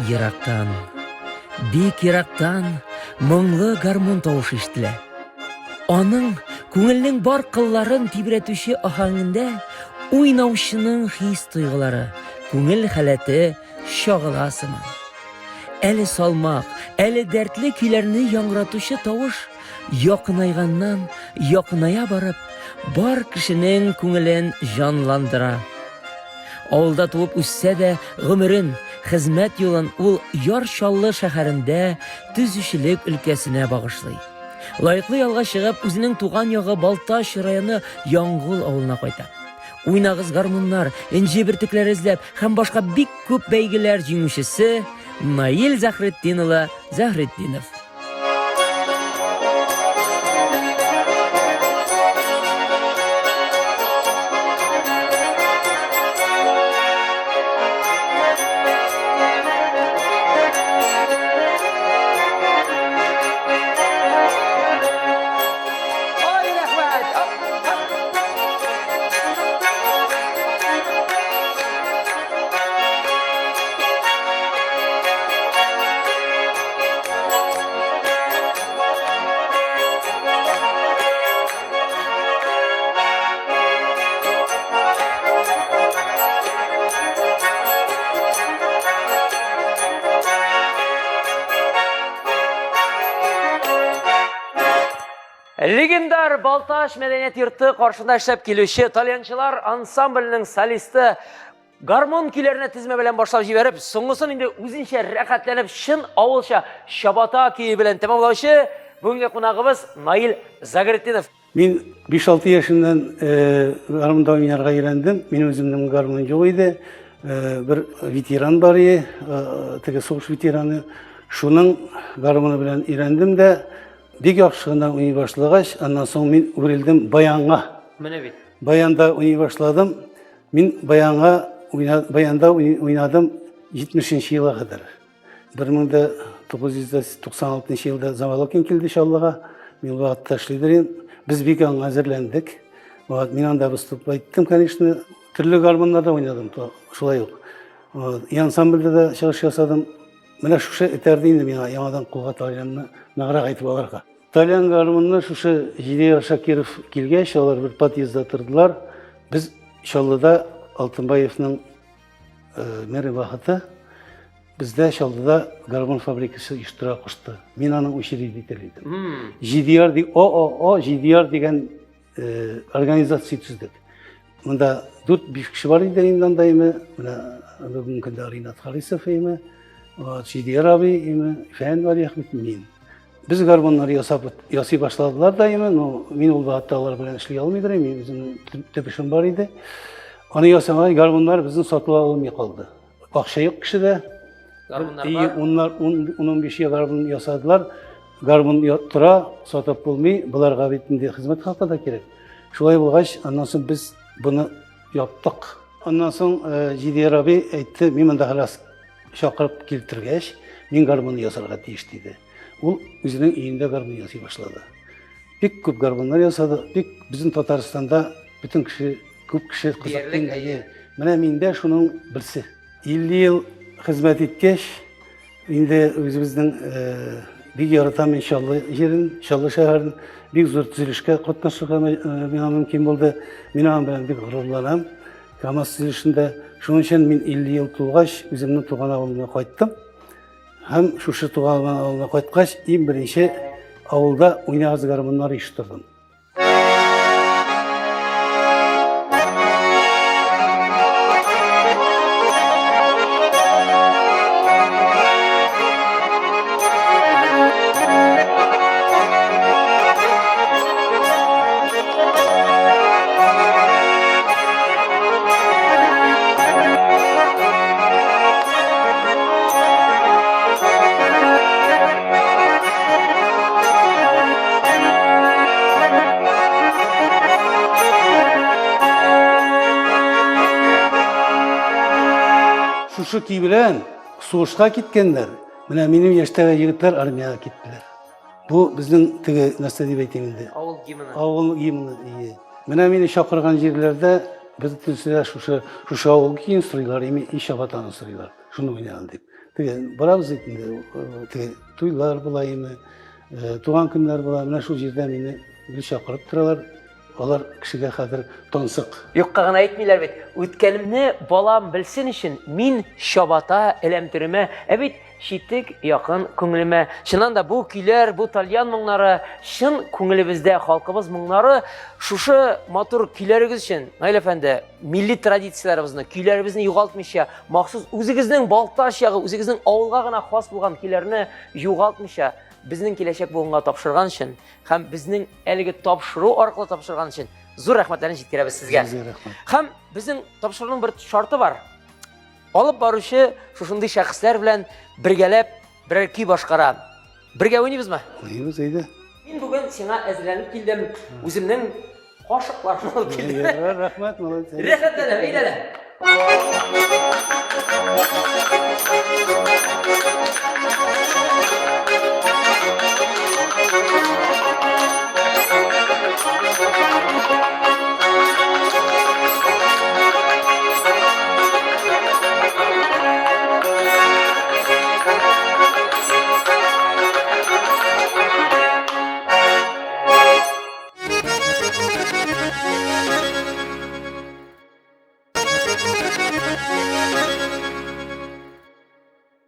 Ерактан, бик ерактан моңлы гармун тавышы ишетелә. Аның күңелнең бар кылларын тибрәтүче аһәңендә уйнаучының хис-тойгылары, күңел халәте чагыла сыман. Әле салмак, әле дәртле көйләрне яңгыратучы тавыш якынайганнан якыная барып, бар кешенең күңелен җанландыра. Авылда туып үссә дә, гомерен, хезмәт юлын ул Яр Чаллы шәһәрендә төзүчелек өлкәсенә багышлый. Лаеклы ялга чыгып, үзенең туган ягы Балтач районы Яңгул авылына кайта. Уйнагыз гармуннар, энҗе бөртекләре эзләп һәм башка бик күп бәйгеләр җиңүчесе Наил Заһретдин улы Заһретдинов. Легендар Балтач мәдәният йорты каршында эшләп килүче тальянчылар ансамбльнең солисты Гармун көйләренә тезмә белән башлап җибәреп, соңгысын инде үзенчә рәхәтләнеп, чын авылча чабата көе белән тәмамлаучы бүгенге кунагыбыз Наил Загретдинов. Мин 5-6 яшемнән гармунда уйнарга өйрәндем. Минем үземнең гармун юк иде. Бер ветеран бар иде, теге сугыш ветераны. Шуның гармуны белән өйрәндем дә, бик яхшы гына уйный башлагач, аннан соң мин үрелдем баянга. Менә бит. Баянда уйный башладым. Мин баянга баянда уйнадым 70 елга кадәр. 1996 елда Заволокин килде Чаллыга. Мин ул вакытта эшлидер идем. Без бик аңа әзерләндек. Вот, мин анда выступать иттем, конечно. Төрле гармоннарда уйнадым, шулай ук. Вот, и ансамбльдә дә чыгыш ясадым. Менә шушы этәрде инде миңа яңадан кулга тальянны ныграк әйтеп алырга. Тальян гармунны шушы Җидеяр Шакиров килгәч, алар бер подъездда тордылар. Без Чаллыда Алтынбаевның э, мэры вакыты бездә Чаллыда гармун фабрикасы оештыра кушты. Мин аның учредителе идем. Җидеяр ди, ООО Җидеяр дигән э, организация төздек. Монда 4-5 кеше бар иде инде анда име. Менә бүгенге көндә Ринат Харисов име, вот Җидеяр абый име, Фән Вәлиәхмәт мин. Без гармуннар ясап ясый башладылар да име, но мин ул вакытта алар белән эшли алмыйдыр идем, минем үземнең төп эшем бар иде. Аны ясаган гармуннар безнең сатыла алмый калды. Акча юк кешедә. Гармуннар бар. Уннар, ун, 15 ел гармун ясадылар. Гармун тора, сатып булмый. Боларга бит инде хезмәт хакы да кирәк. Шулай булгач, аннан соң без буны яптык. Аннан соң Җидияр абый әйтте, мин монда хәлас чакырып килтергәч, мин гармун ясарга тиеш диде. Ул үзенең өендә гармун ясый башлады. Бик күп гармуннар ясады. Бик безнең Татарстанда бөтен кеше, күп кеше кызыкты. Менә миндә шуның берсе. 50 ел хезмәт иткәч, инде үзебезнең бик яратам мин Чаллы җирен, Чаллы шәһәрен. Бик зур төзелешкә катнашырга миңа мөмкин булды. Мин аның белән бик горурланам. КАМАЗ төзелешендә. Шуның өчен мин 50 ел тулгач, үземнең туган авылыма кайттым. Һәм шушы туган авылыма кайткач, иң беренче авылда уйнагыз гармуннар оештырдым. Шушы көй белән сугышка киткәннәр. Менә минем яшьтәге егетләр армиягә киттеләр. Бу безнең теге нәрсә дип әйтим инде. Авыл гимны. Авыл гимны, ие. Менә мине чакырган җирләрдә бөтенесе дә шушы шушы авыл көен сорыйлар, ими и чабатаны сорыйлар. Шуны уйнаган дип. Теге барабыз бит инде, теге туйлар була име, туган көннәр була. Менә шул җирдә мине гел чакырып торалар. Алар кешегә хәзер тансык. Юкка гына әйтмиләр бит. Үткәнемне балам белсен өчен мин чабата эләм төремә. Ә бит читек якын күңелемә. Чыннан да бу көйләр, бу тальян моңнары чын күңелебездә, халкыбыз моңнары. Шушы матур көйләрегез өчен, Наил әфәнде, милли традицияләребезне, көйләребезне югалтмыйча, махсус үзегезнең Балтач ягы, үзегезнең авылга гына хас булган көйләрне югалтмыйча, безнең киләчәк буынга тапшырган өчен һәм безнең әлеге тапшыру аркылы тапшырган өчен зур рәхмәтләрне җиткерәбез сезгә. Һәм безнең тапшыруның бер шарты бар. Алып баручы шушындый шәхесләр белән бергәләп берәр көй башкара. Бергә уйныйбызмы? Уйныйбыз, әйдә. Мин бүген сиңа әзерләнеп килдем. Үземнең кашыкларны алып килдем. Рәхмәт, молодец. Рәхәтләнеп, әйдә әле.